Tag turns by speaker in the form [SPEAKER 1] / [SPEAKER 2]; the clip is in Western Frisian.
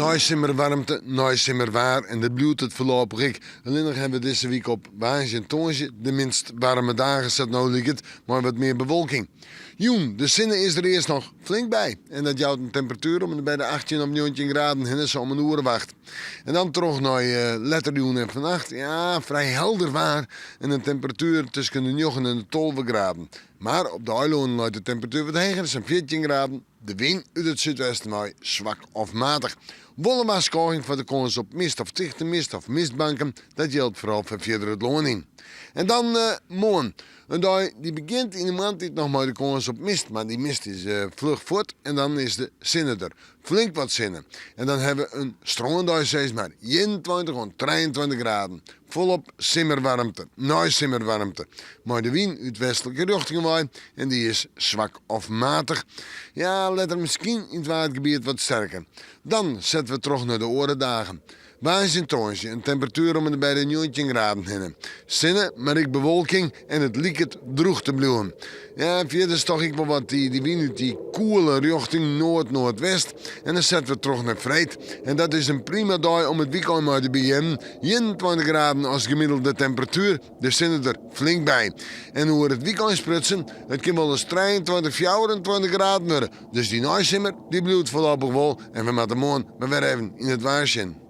[SPEAKER 1] Neisimmerwaarmte, neisimmerwaar en dat bliuwt it foarlopich ek. Allinnich hawwe we dizze wike op woansdei en tongersdei de minst waarme dagen sa't no liket, mei wat mear bewolking. Jûn, de sinne is der earst noch flink by en dat jout in temperatuer om en by de 18 of 19 graden hinne sa om in oere of acht. En dan troch nei letter jûn en fannacht, ja, frij helder waar en in temperatuer tusken de njoggen en de 12 graden. Mar op de eilannen leit de temperatuer wat heger, sa'n 14 graden. De wyn út it súdwesten wei swak of matich. Wol in warskôging foar de kâns op mist of tichte mist of mistbanken. Dat jildt foaral foar fierder it lân yn. En dan moarn. In dei dy't begjint yn de moarntiid noch mei de kâns op mist, mar dy mist is fluch fuort en dan is de sinne der. Flink wat sinne. En dan hawwe we in strândei sis mar, 21 oant 23 graden. Folop simmerwaarmte, neisimmerwaarmte. Mei de wyn út westlike rjochtingen wei en dy is swak of matich. Ja, letter miskien yn it Waadgebiet wat sterker. Dan sette we troch nei de oare dagen. Woansdei en tongersdei in temperatuer om en by de 19 graden hinne. Sinne, mar ek bewolking en it liket drûch te bliuwen. Ja, en fierders toch ek wol wat dy wyn út dy koele rjochting noard-noardwest. En dan sette we troch nei freed. En dat is in prima dei om it wykein mei te begjinnen. 21 graden as gemiddelde temperatuer, de sinne der flink by. En oer it wykein sprutsen, it kin wolris 23, 24 graden wurde. Dus dy neisimmer, dy bliuwt foarlopich wol en we moatte moarn mar wer even yn it waar sjen.